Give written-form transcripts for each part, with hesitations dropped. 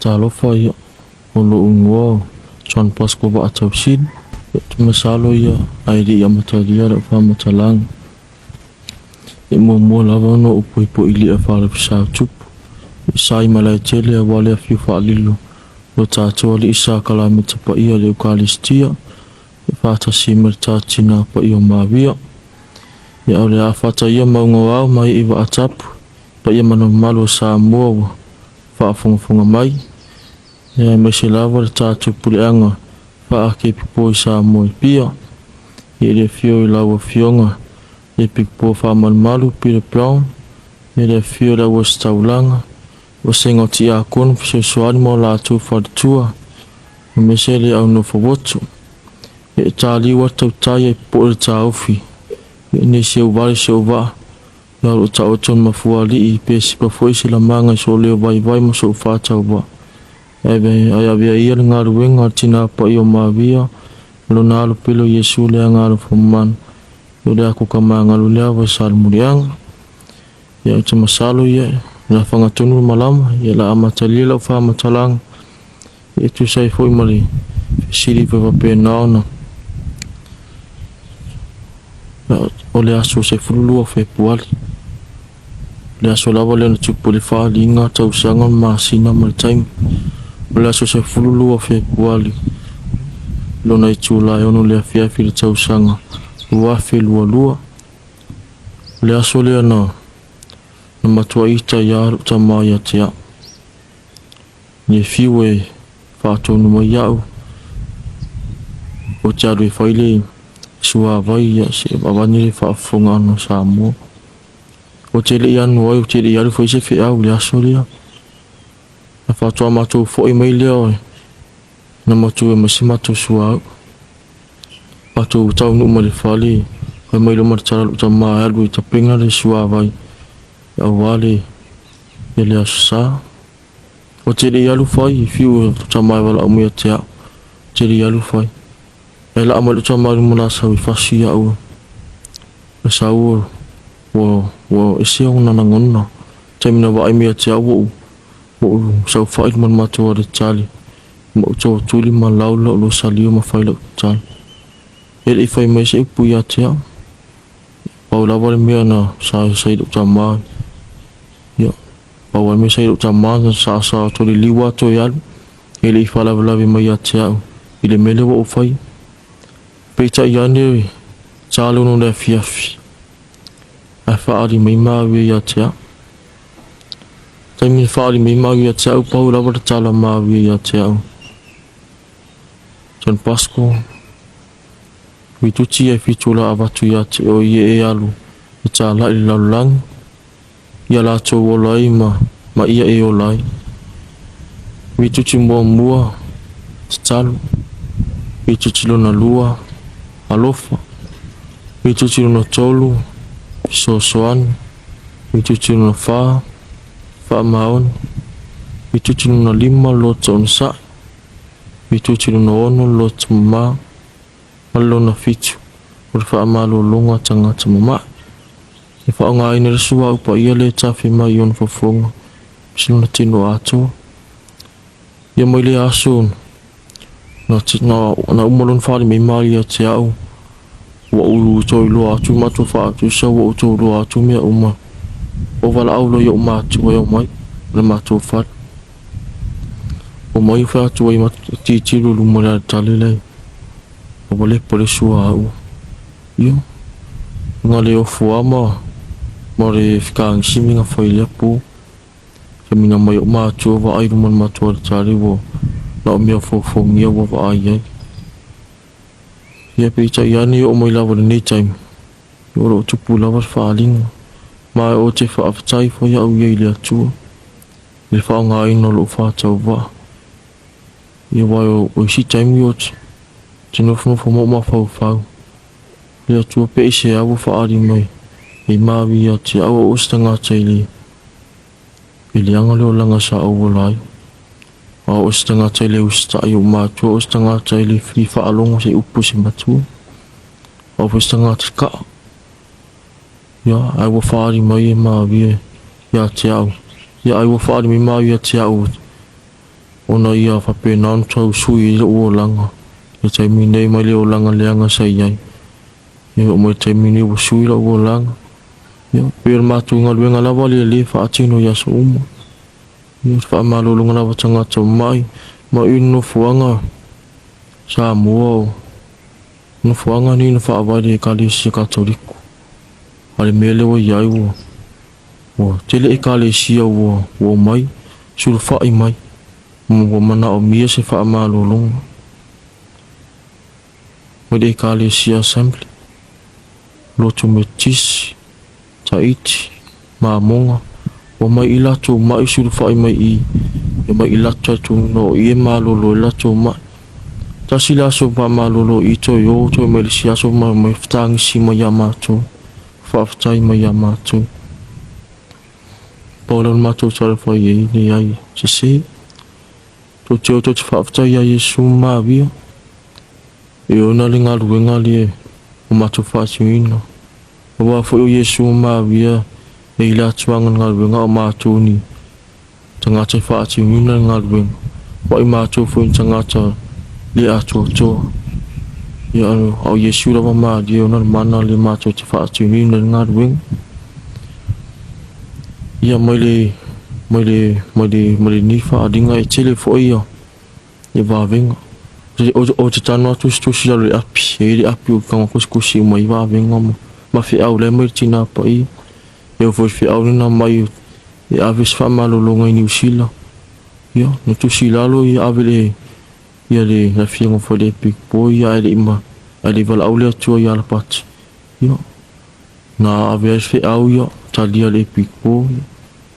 Faatalofa ia, o lou igoa o John Bosco Vaatausili. Ou te masalo ia ae le i amatalia lau faamatalaga. E muamua lava ona ou poipoi lea faalafisautupu i sa i Malaetele aua le afio faalilo o tatou alii sakalameta paia o le Eukalistia e faatasi ma le ta Tina Paia o Maria. Ia o le a fata ia mauga o ao mai i Vaatapu, paia ma le mamalu o Samoa ua faafogafoga mai, ia aemaise lava le tatou puleaga faa-Kepipo i Samoa i Apia. Ia i le afio i lau Afioga le Pikipo Faamalumalu Peter Brown, ia le afio i le Auositaulaga, Vasega o Tiakono Fesoasoani ma o latou faletua, aemaise le au nofo votu. Ia e taliu atu tautai ai popoe le taofi, ia nei se uvale se uvaa, ia o lo o taoto le mafuaalii pe sipa foi se lamaga i sou leo vaivai ma sou faatauvaa. Ae avea ia le galuega a le Tina Paia o Maria ma lona Alo pele o Iesu le Agaalofa Mamana, o le ako ka magalu lea ava i Salemuliaga. Ia ou te masalo ia, o le a fagatonu le malama, ia o le a amatalia lau faamatalaga, e tusa ai foi ma le fesili foi faapena ona o le aso 12 o Fepuari. O le aso lava lea na tupu ai le faaaliga, tausaga, masina ma le taimi. O le aso 12 o Fepuari, lona itula e 6 i le afiafi i le tausaga 2022. O le aso lea na matuai ita ai lava lou tama ia te au. Le fiu e faatonu mai au, ou te alu e fai le suavai ia se avane le faafofogaaga o Samoa. Ou te le i anu ai, ou te le i alu foi se feau i le aso lea. Na faatoa matou foi mai lea na matou e mai se matou suauu. Matou taunuu mai le fale, fai mai loa ma le tala lou tama e alu e tapena le suavai aua le le Aso Sa. Ou te le i alu fai, fiu e tama e valaau mai ia te au. Ou te le i alu fai. Ae laa mai lou tama i luma la sau i fasi au. Na sau ua ua ese ona lagona. Taimi na vaai mai ia te au ua ou ua ou saofai i luma o le matou aletale. Ma ou tau tuli ma lau lau losalio ma fai lau tatalo. E le i fai mai se upu ia te au. Pau lava le mea na sa sa i lou tama. Ia, pau lava le mea sa i lou tama na sa sa toe liliu lava toe alu. E le i faalavelave mai ia te au i le mea lea ua ou faia. Peitai ane, sa lono le afiafi, ae faaali mai maua ia te au. Taimi na faaali mai maua ia te au, pau lava le tala maua ia te au. John Pasco, Vituti e fitu la avatu ia te oe ia e alu e tālaʻi le lalolagi, ia latou ola ai ma, ma ia e ola ai. Vituti muamua, tatalo. Vituti lona lua, alofa. Vituti lona tolu, fesoasoani. Vituti lona fa, faamaoni. Vituti lona lima, loto onosai. Vituti lona ono, loto mama. Ma le lona fitu, o le faamalologa a tagata mamae. E faaaogaina le suauu paia lea e tafe mai i ona fofoga ma se lona tino atoa. Ia mai lea aso na, na, na uma lona faalimima ia te au, ua ou toe iloa atu matou faatusa, ua ou toe iloa atu mea uma. Ua valaau loa i ou matua e omai i le matou fale. Omai fai atu ai tilotilo i luma o le aletale lea, ua lepa le suauu. Ia, na le ofo lava ma, ma le fekagisi na fai i lea po. Taimi na mai ou matua vaai i luma o le matou aletale ua na o mea fofogia ua vaai ai. Ia peitai ane e oo mai lava i lenei taimi, o lo o tupu lava le faaaliga. Ma ou te faafetai foi au ia i le Atua i le faaaogaina o lou faatauvaa. Ia aua o isi taimi ou te nofonofo ma ou mafaufau, le Atua pe i se a ua faaali mai e maui ia te au o se tagata i le i le aga le olaga sa ou ola ai. A o se tagata i le usitai o matua, o se tagata i le fili faalogo se upu se matua. A o se tagata kaa. Ia, ai ua faaali mai e maui ia te au. Ia, ai ua faaali mai maui ia te au. Ona ia faapena ona tau sui ai lou olaga i le taimi nei mai le olaga leaga sa i ai. Ia oo mai le taimi nei ua sui lou olaga. Ia pei o le matou galuega lava lea lea e faatino i aso uma. Ia o le faamalologa lava tagata mai ma i le nofoaga Samoa o nofoaga nei na faavae le Ekalesia Katoliko. A le mea lea ua i ai ua Ua tele Ekalesia ua omai sulufai mai ma ua manaomia se faamalologa mai le Ekalesia Assembly, Lotu Metotisi, Tahiti, Mamoga, ua omai i latou mai sulufai mai i i, omai i latou talitonuga o i e malolo ai latou mai. Tasi le aso faamalolo i toe o toe mai le isi aso ma omai fetagisi mai ia matou. Faafetai mai ia matou. Pau lea o le matou tala fai i ai, leai, sese. Tou te o tou te faafetai ia Iesu ma Maria, e ona le galuega lea o matou faatinoina. Aua foi o Iesu ma Maria e i le atuaga le galuega o matou ni tagata e faatinoina le galuega, aua i matou foi ni tagata le atoatoa. Ia, a o Iesu lava malie ona le mana le matou te faatinoina le galuega. Ia, mai le, mai le, mai le, mai lenei faaaliga e tele foi ia, ia vavega. O te tano atu se tusi lalo i le api, e i le api o tago kusikusi uma i vavega ma, ma feau la e mai le tina paia. E oo foi i le feau lena mai e ave se faamalologa i Niu Sila. Ia, na tusi i lalo ia ave le ia le afioga foi le Big Boy ia ae le i ma ae le i valaau le Atua ia Alapati. Ia, na ave ai le feau ia, talia le Big Boy.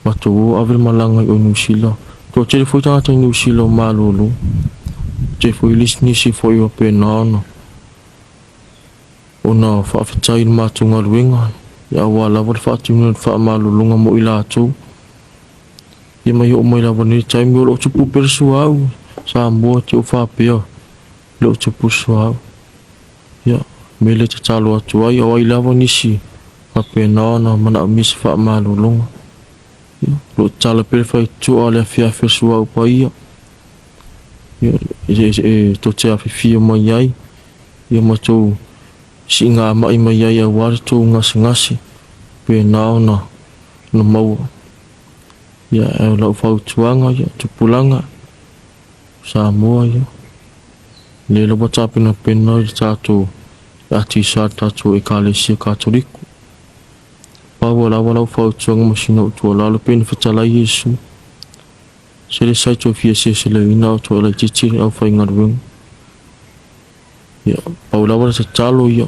Matou o ave le malaga i o Niu Sila. Toatele foi tagata i Niu Sila o malolo. Tele foi nisi foi o faapena ona ona faafetai i le matou galuega, ia aua lava le faatinoina o le faamalologa mo i latou. Ia mai oo mai lava nei taimi o lo o tupu pea le suauu, Samoa te o faapea le o tupu le suauu. Ia, me le tatalo atu ai, o ai lava nisi faapena ona manaomia se faamalologa. Ia, o lo o tatala pea le faitotoa le afiafi o le suauu paia. Ia, e, e, e tou te afifio mai ai. Ia matou siigamai mai ai aua le tou gasegase pena ona ona maua. Ia ae o lau fautuaga ia tupulaga Samoa ia lea lava tapenapena i le tatou atisa le tatou Ekalesia Katoliko. Pau lava lau fautuaga ma sina ou tuualalo pei ona fetalai Iesu. Se le sai toe fia seseleina o toe laitiiti le aufaigaluega. Ia, pau lava le tatalo ia,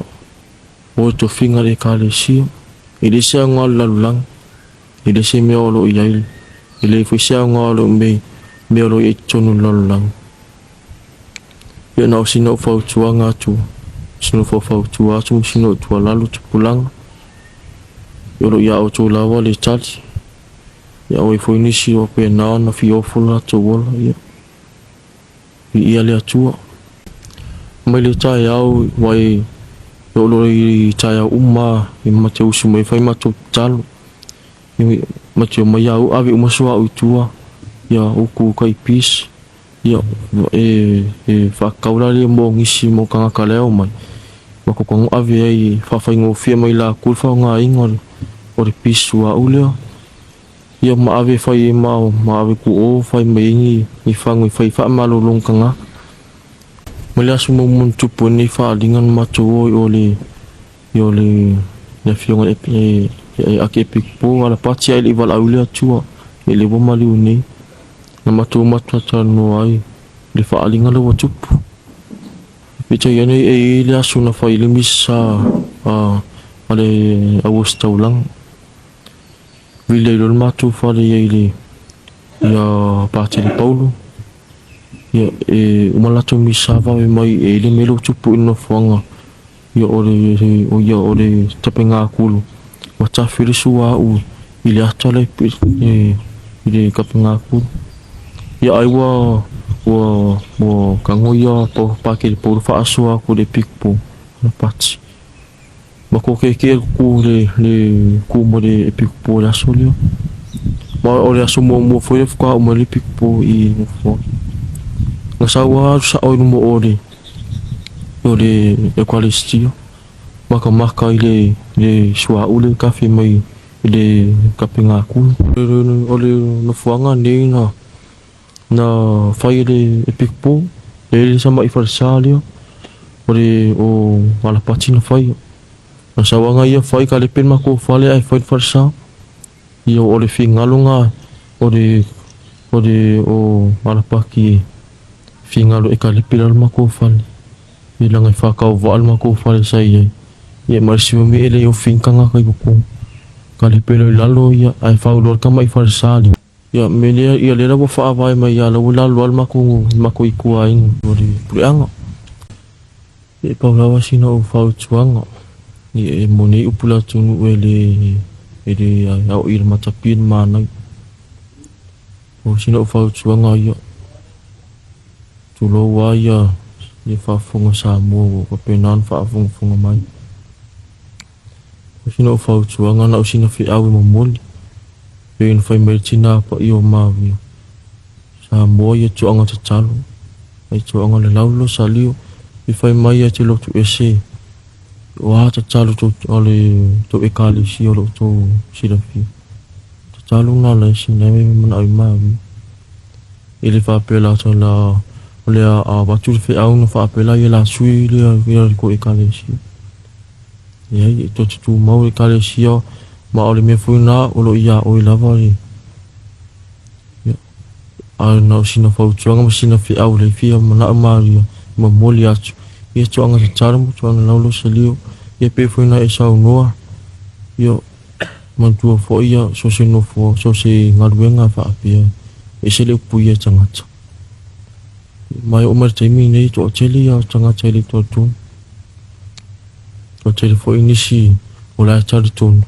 o le tofiga a le Ekalesia. E le se aoga o le lalolagi, e le se mea o lo o i ai, e leai foi se aoga o lo o mea o lo o i ai i totonu o le lalolagi. Ia na o sina ou fautuaga atu, sina ou faufautua atu ma sina ou tuualalo tupulaga, ia o lo o ia outou lava le tali. Ia o ai foi nisi o faapena ona fia ofo lo latou ola, ia viia le Atua. Mai le taeao aua e oo loa i taeao uma i ma te usu mai fai matou tatalo. Ma te omai au ave uma suauu i tua, ia uku kai peace, ia e e faakau la lea mo nisi mo tagata la e omai. Ma ko ave ai faafaigofie mai latou le faaaogaina o le peace suauu lea. Ia ma ave fai ai ma ma ave ku o fai mai ai ni ni fagu e fai faamalologa tagata. Ma le aso muamua na tupu ai lenei faaaliga na matou o i o le i o le le afioga i le e Ake Epikopo Alapati ae le i valaau le Atua i le ua maliu nei. Na matou matalatalanoa ai le faaaliga lea ua tupu. Peitai ane e i ai le aso na fai ai le misa a a le auositaulaga. Vili ai loa le matou fale i ai le ia Patele Paulo. Ia e uma latou misa vave mai e i le mea lea ua tupu i le nofoaga ia o le o ia o le tapenakulu ua tafe le suauu i le ata lea e i le tapenakulu. Ia ai ua ua ua tago ia Patele Paulo faasoa atu i le epikopo na pati. Ma ko kēkē le kū le, le kū mai le epikopo i le aso lea. Ma o le aso muamua foi lea faatoa uma ai le epikopo i Nofoa. Na sau lava alu sa'o i luma o le o le Ekalesia, makamaka i le le suauu lea e tafe mai i le tapegatuli. O le nofoaga lenei na na fai e le Epikopo, e i ai le tamai falesa lea, o le o Alapati na faia. Na sau lava ia fai kalepe le matou fale ae fai le falesa. Ia o le finagalo lena o le o le o Alapati e finagalo e kalepe i lalo le matou fale. Ia leaga e faatauvaa le matou fale sa i ai. Ia ma le isi foi mea e le ofi ai ni tagata i totonu. Kalepe loa i lalo ia ae fau loa le tamai falesa lea. Ia mea lea ia lea la ua faavae mai ia la ua i lalo lava le matou le matou ituaiga o le puleaga. Ia pau lava sina ou fautuaga, ia e moni ai upu i le atunuu e le e le aoai e le matapia le manaia. O sina ou fautuaga ia, tulou lava ia ia faafofoga Samoa ua faapena ona faafogafoga mai. O sina ou fautuaga na o sina feau e momoli, pei ona fai mai le tina paia o Maria, Samoa ia toaga tatalo, ai toaga lalau lo salio, i fai mai e te lotu ese, o a tatalo tou, o le tou ekalesia o lo o tou silafia. Tatalo na la ese na e manao i Maria. E le faapea la la o le a avatu le feau na faapea la ia la sui lea ia le tou ekalesia. Leai, e tou te tumau i le ekalesia ma o le mea foi lena o lo o ia oe lava le ia, a na o sina fautuaga ma sina feau le fia manao Maria momoli atu ia toaga tatalo ma toaga laulau salio ia pei foi na e saunoa ia manatua foi ia so se nofo so se galuega faapea e ese le upu ia tagata. Ma e oo mai le taimi lenei e toatele ia tagata e le talitonu. Toatele foi nisi o la e talitonu,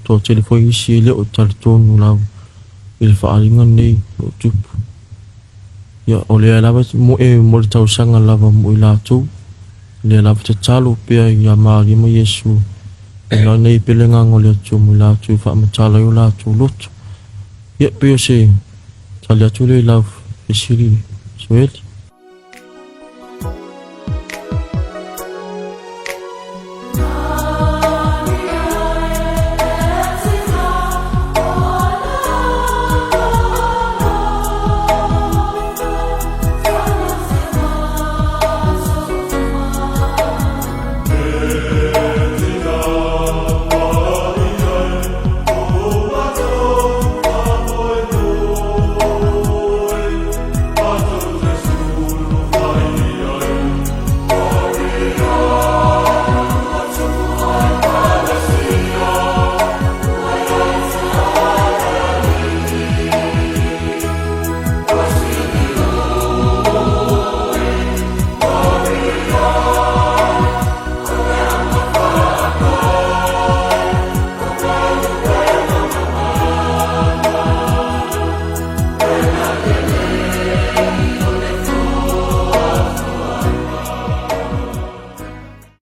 toatele foi nisi e le o talitonu lava i le faaaliga lenei o tupu. Ia, o lea lava e mo le tausaga lava mo i latou, lea lava tatalo pea ia Maria ma Iesu, ina nei pea le agaga o le Atua mo i latou e faamatala ai o latou loto. Ia, pei o se tali atu lea i lau fesili, Sueli.